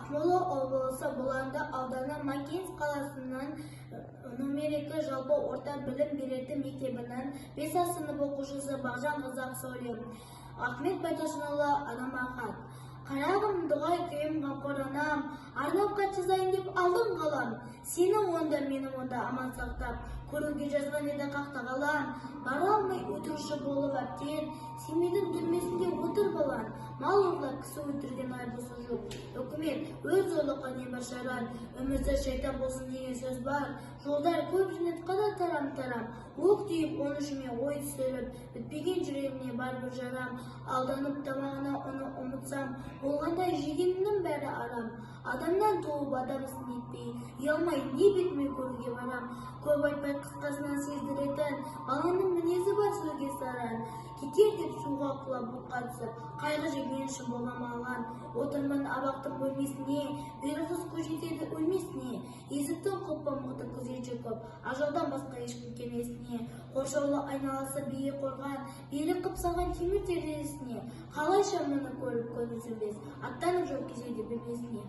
Ақмола облысы, Бұланды ауданы, Макинск қаласының номер 2 жалпы орта білім беретін мектебінің 5 А сынып оқушысы Бағжан Қазақ Ақсәуле. Ахмет Байтұрсынұлы, «Анама хат». Қарағым, дұғай күйім, қамқор анам, арнап хат жазайын деп алдым қалам. Сені онда, мені мұнда аман сақтап, көруге жазған еді қақ тағалам. Бара алмай өтірікші болып әбден, Семейдің түрмесінде отыр балаң. Мал ұрлап, кісі өлтірген айбысы жоқ. Үкімет өз зорлыққа не бар шаран? Үмітсіз шайтан болсын деген сөз бар. Жолдар көп жәннатқа да тарам-тарам. Оқ тиіп 13-іме ой түсіріп, бітпеген жүрегімне бар бір жарам. Алданып тамағына оны ұмытсам, болғандай жегенімнің бәрі арам. Адамнан туып адам ісін етпей, ұялмай не бетімен көруге барам? Көп айтпай қысқасынан сездіретін, баланың мінезі бар сөзге саран. Кетер деп суға құлап, отқа түсіп, қайғы жеген үшін болам алған. Отырмын абақтың бөлмесіне, бұйрықсыз көз жетеді өлмесіне. Есіктің құлпы мықты, күзетші көп, ажалдан басқа ешкім келмесіне. Қоршаулы айналасы биік қорған, белік қып салған темір терезесіне. Қалайша мұны көріп көңіл сөнбес, аттанып жоқ кезеді бөлмесіне.